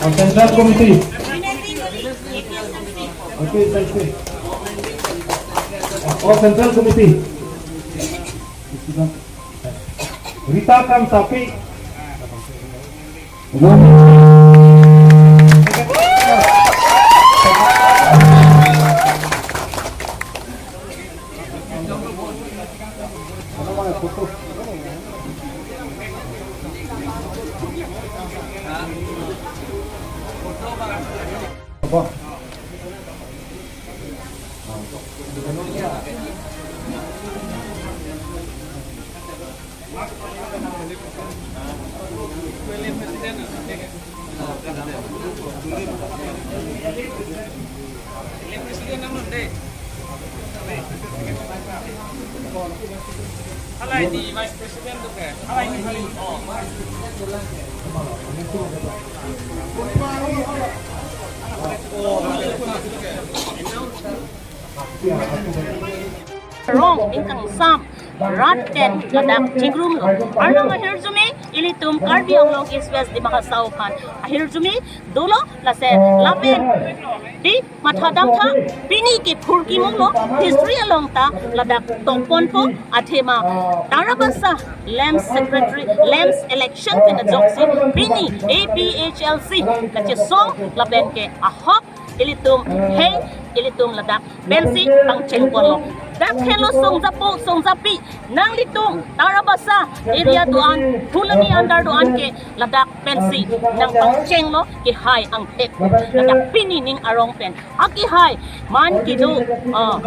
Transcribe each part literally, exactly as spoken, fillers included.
Oh, Central Committee. Okay, thank you. Oh, Central Committee. Rita Kangsapi. Rong, ning kangsam, rat pen ladak chingrumlo. Arnam ahirjume, ilitum Karbi Anglong East West Dima Hasao aphan ahirjume dolo, lasi lapen dei mathadamtha, pini ke phurkimo lo, history along ta ladak tokponpo, athema Tarabasa LAMPS secretary, LAMPS election pen ajoksi pini A P H L C kachesong lapen ke ahok ilitum hei, ilitum ladak pensi pangchengponlo. Dak helo songjapo songjapi, nanglitum Tarabasa area do-an, Phuloni under do-an ke ladak pensi nangpangchenglo kehai angthek. Ladak pini ning arong pen akehai man kedo, ah,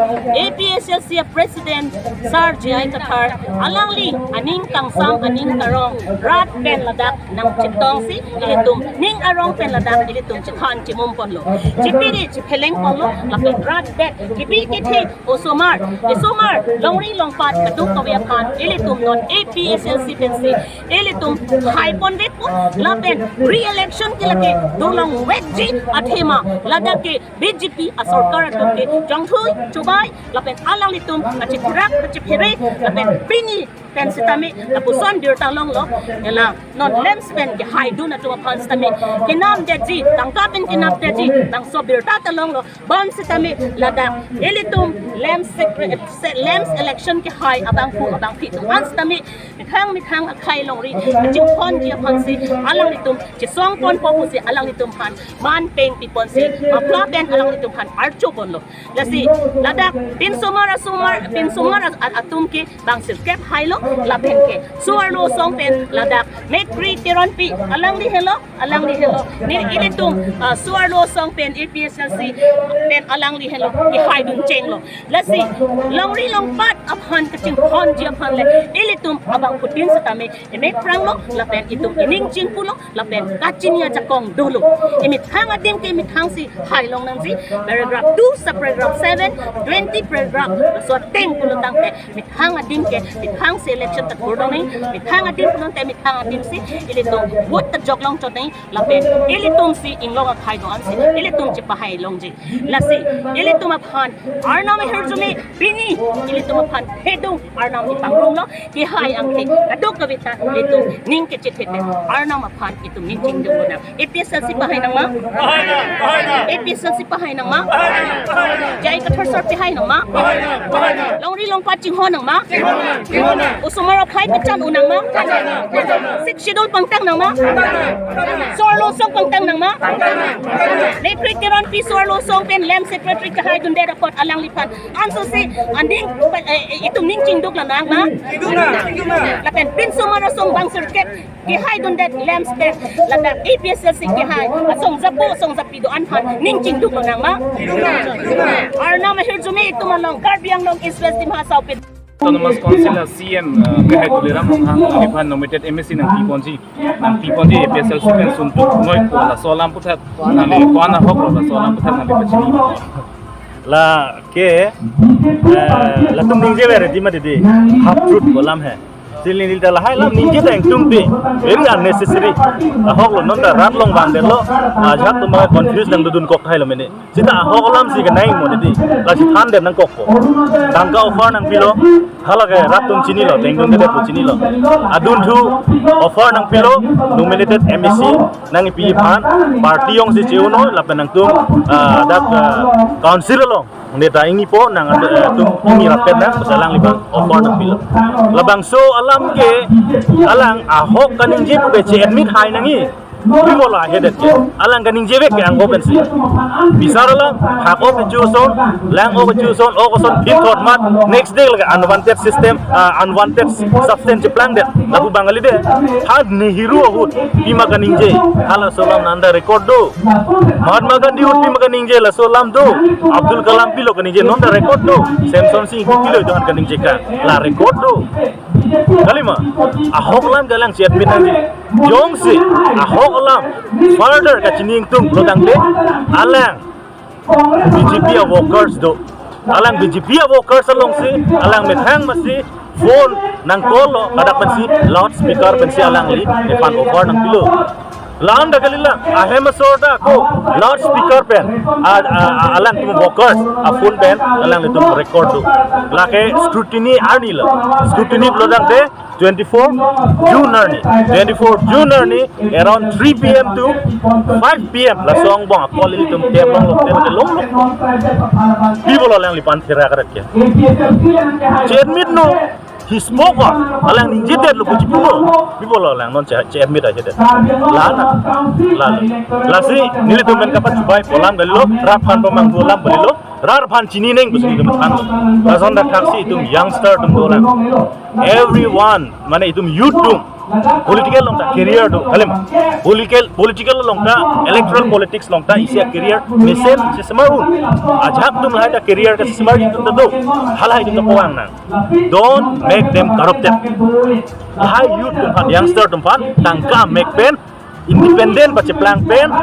A P H L C president Sar J I Kathar alangli aning kangsam aning karong rat pen ladak nangchetongsi ilitum ning arong pen ladak ilitum chethan chemumponlo, chepiri chephelengponlo, lapen rat pen kebi kethe osomar, isomar, longri longpat kadokave aphan ilitum non A P H L C pensi ilitum haiponvekpo, lapen re-election ke lake dolongvekji, athema ladak ke B J P asorkar atum ke jongthui chubai, lapen alanglitum kachiphirak kachiphere, lapen pini pen sitame lapuson birta longlo, ela non LAMPS pen kehaidun atum aphan sitame kenamdetji, tangka pen kenamdetji, bangso birta ta longlo. Bonsitame ladak ilitum LAMPS secre-, se-, LAMPS election kehai abangphu abangphi atum an sitame methang methang akhei longri kachingponji aphansi alanglitum chesongponpo pusi alanglitum aphan man peng piponsi mapla pen alanglitum aphan archoponlo. Lasi ladak pinsomar asomar, pinsomar as-, a-, atum ke bang sirkep hailo, lapen ke so-arlo asong pen ladak Mekri Teronpi alangli helo, alangli helo. Ne ilitum, ah, so-arlo asong pen A P H L C pen alangli helo kehaidun chenglo. Lasi longri longpat aphan kachingponji aphan le ilitum abangphutin sitame emek pranglo, lapen itum ining chingpulo, lapen kachini ajakong dolo. Emethang adim ke methangsi hailong nangji, paragraph two, subparagraph seven, twenty paragraph, laso ateng pulo tangte methang adim ke methangsi election ta kurdonang, methang adim pulote methang adimsi ilitum vote ta joklong chotnang, lapen ilitumsi inglong akhei do-ansi ilitum chepahailongji. Lasi ilitum aphan Arnam ahirjume pini ilitum aphan hedung Arnam ipangrumlo, kehai angthek kadokave ta ilitum ning kechethe pen Arnam aphan itum ning chingdungonang. A P H L C pahai nangma? Pahai nang, pahai nang. A P H L C pahai nangma? Pahai nang, pahai nang. J I Kathar sir pahai nangma? Pahai nang, pahai nang. Longri longpat chinghon nangma? Chinghon nang, chinghon nang. Osomar aphai pechan un nang ma? Sixth Schedule pangtang nang ma? So-arlo asong pangtang nang ma? Lekri Kiron P so-arlo asong pen LAMPS Secretary kehaidundet apot alangliphan ansose aning, eh, eh, itum ning chingduk lang nang ma? Lapen pinsomar asong bang circuit kehaidundet LAMPS pen ladak A P H L C kehai asong japo asong japi do-an aphan ning chingduk lang nang ma? Arnam ahirjume itum along Karbi Anglong East West Dima Hasao pen Autonomous Council a C E M, uh, Kehai Tuliram Ronghang, neliphan nominated M A C nangpiponji, nangpiponji A P H L C pen sum tuk noi ko laso alam aphuthak, nangli ko-an ahok lo laso alam aphuthak nangli pachini. Lake, eh, latum ningje very ready mati dei, half truth ko alam he. Sili neli ta lahai alam ningje ta ingtung dei, very unnecessary. Ahok lo, non ta rat along vangdetlo, ajahak atum confuse nangdodun kok thai lo mene. Sita ahok alam si kenai mo dei. Lasi thandet nangkokpo. Tangka offer nangpilo. Hala ke rat atum chinilo, tengdun kedet pu chinilo. Adunthu offer nangpilo, nominated M A C nangpi aphan, party jongsi che-un-o, lapen nangtum, ah, dak, ah, council along. Neta ingnipo nang, eh, tum ingni rapet nang, bas alangliphan offer nangpilo. Labangso alam ke, alang ahok kaningje pu ke che-admit hai nangji. Pi bola hedet ke. Alang kaningje vek ke angko pensi. Bisar alam, hak ok kecho ason, lang ok kecho ason, ok ason, phit thot mat, next day lake unwanted system, ah, unwanted substance cheplangdet. Lapu Bangali dei, ha Nehru ahut, pima kaningje, halaso alam non ta record do. Mahatma Gandhi ahut pima kaningje, laso alam do. Abdul Kalam pilo kaningje, non ta record do. Samson Sing Ingti pilo itum aphan kaningje ka, la record do. Kalima, ahok alam ke alang che-admit nangji. Jongsi ahok alam further kachini ingtung pulo tangte, alang B J P a workers do. Alang B J P a workers alongsi, alang methang masi phone nang call lo, kadak pensi loudspeaker pensi alangli, nephan offer nangpilo. La-an ta kalilang, ahem asor ta ko loudspeaker pen, a, a, a, alangtum workers a phone pen alanglitum record do. Lake scrutiny arni lo. Scrutiny pulo tangte twenty-four June arni. Twenty-four June arni around three P M to five P M laso angbong a-call ilitum tep longlok, tep longlok. Pi bola alangliphan thera karet ke. Che-admit non. He spoke up. Alang ningjedetlo pu chipulo. Pi bola alang non che, che-admit ajedet. La na. La lo. Lasi nelitum pen kapachubai pu alam kalilo, rat aphan pamanghu alam kalilo, rat aphan chini neng pusi nelitum thanlo. Lason dak thaksi itum youngster atum dolang. Everyone, mane itum youth atum political along ta career do, kalima. Political, political along ta, electoral politics along ta isi a-career mesen sesemar un. Ajahak atum lahai ta career kesesemar itum ta do. Halahai itum ta puang nang. Don't make them corrupted. Lahai youth atum aphan, youngster atum aphan tangka mek pen, independent pacheplang pen,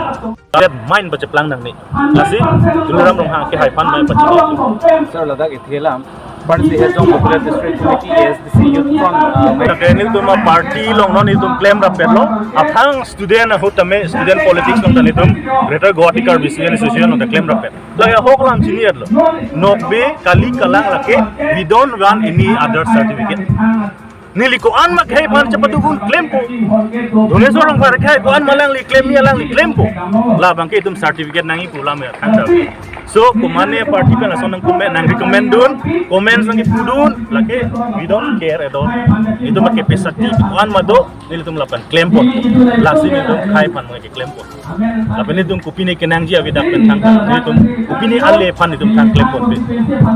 that mind pacheplang nangne. Lasi Tuliram Ronghang kehai aphan mai pachini. Sir, ladak ithelam, Parsi Hejong Popular District Committee, A S D C Youth Front, uh, mai. Lake nelitum a-party along non nelitum klem rapetlo. Aphrang student ahut tame student politics along ta nelitum Greater Guwahati Karbi Student Association along ta klem rapet. Lake ahok alam chini-etlo. Nokbe kali kalang lake, we don't want any other certificate. Neli ko-an ma khei aphan chepadukun klempo. Doneswar Rongphar khei ko-an ma alangli klemji, alangli klempo. Labang ke itum certificate nangji pu alam ya thangta. So, komane party pen lason nang comment, nang recommend dun, comments nangkipudun, lake we don't care at all. Itum ke capacity ko-an ma do, nelitum lapen klempon. Lasi nelitum khei aphan ma keklempon. Lapen nelitum kopine kenangji avedak pen thang, nelitum kopine ale aphan nelitum thang klemponpe.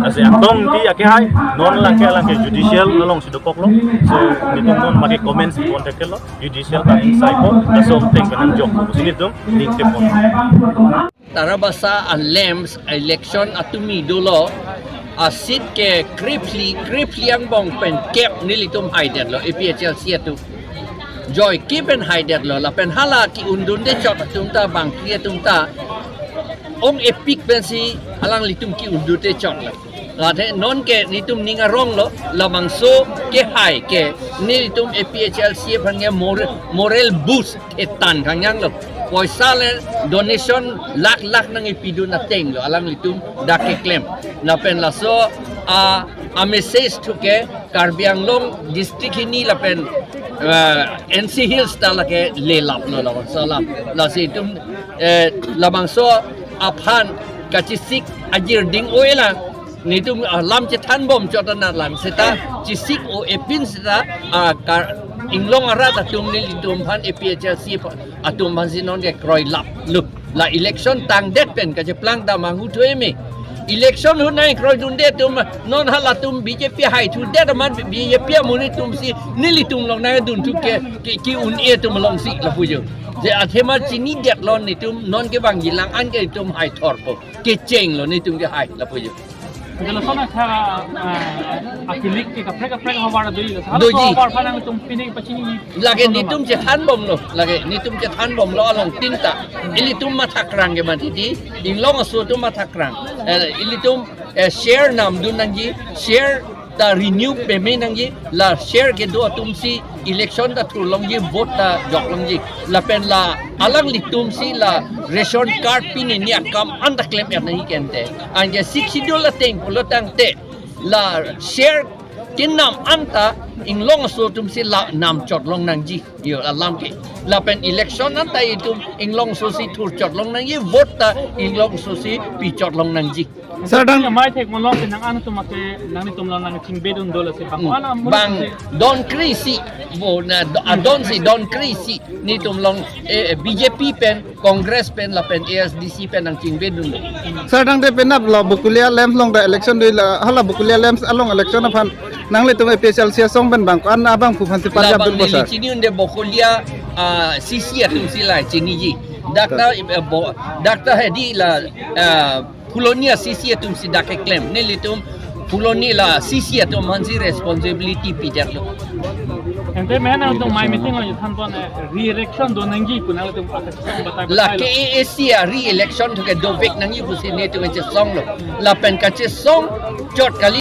Lasi angdeng ti akehai, non lake alangke judicial alongsi dokoklo. So nelitum non ma ke comments pon theklo, judicial ta insai pon, laso ateng pen nangjok. Lasi nelitum ning klepon. Tarabasa a-LAMPS election atumi dolo, a-seat ke krephli, krephli angbong pen kep nelitum haidetlo, A P H L C atum. Joike pen haidetlo, lapen hala ki-undunde chot atum ta, bangphli atum ta ong-epik pensi alanglitum ki-undunde chotlo. Late nonke nelitum ning aronglo, labangso kehai ke nelitum A P H L C aphan ke mor-, moral boost etan kangjanglo. Poisa le donation lakh lakh nangkipidun atenglo, alanglitum dak keklem. Lapen laso a, a-message thu ke Karbi Anglong district hini lapen, eh, N C Hills ta lake lelaplo labangso alam. Lasi itum, eh, labangso aphan kachesik ajir ding-o-elang. Netum alam chethanbom chot anat lang seta chesik-o-e pin seta, ah, kar inglong arat atum nelitum aphan A P H L C atum aphansi non ke kroilaplo. La election tangdet pen kacheplang ta manghu thu eme. Election ahut nangkroidunde atum non halatum B J P haithudet amat B J P amonit atumsi nelitum along nangdunthu ke, ke, ke-un-e atum alongsi lapu jo. Je athema chinidetlo netum non kevangji lang an ke netum haithorpo. Kechenglo netum kehai lapu jo. Jala sona tha, ah, akilik ke kaprek kaprek havar do. Doji. Havar phan nangtum pini pachini. Lake netum chethanbomlo, lake netum chethanbomlo along tinta. Ilitum mathakrang ke mati di, inglong aso atum mathakrang. Eh, ilitum, eh, share namdun nangji, share ta renew peme nangji, la share kedo atumsi election ta thurlongji, vote ta joklongji. Lapen la alanglitumsi la ration card pinini akam anta klem-et nangji kente. Anke Sixth Schedule ateng pulo tangte la share kenam anta inglong aso atumsi la namchotlong nangji. Yo, alam ke. Lapen election anta itum inglong asosi thurchotlong nangji, vote ta inglong asosi pichotlong nangji. Sir, dang- Amei thek malom ke nang an atum ake nangtum along nangchingbedun dolo si bang. Hmm. Ana mulu Bang si. Don Krisi, bo na do-, adon si Don Krisi netum along, eh, B J P pen, Congress pen lapen A S D C pen nangchingbedunlo. Sir, tangte penaplo Bokolia LAMPS along ta election doji, la hala Bokolia LAMPS along election aphan nanglitum A P H L C asong pen bang ko-an abangphu aphansi parjap Labang dun bo neli sir? Chini-un'e Bokolia, ah, C C atumsi la chiniji. Dakta, eh, bo, dakta hedi la, ah, Phuloni a C C atumsi dak keklem. Nelitum Phuloni la C C atum aphansi responsibility pidetlo. Ante men atum amei meeting along thanpon, eh, re-election do nangji pu nangtum akat batai La batai lo. K A A C a re-election thu ke dovek nangji pusi netum kachesonglo. Lapen kachesong chot kali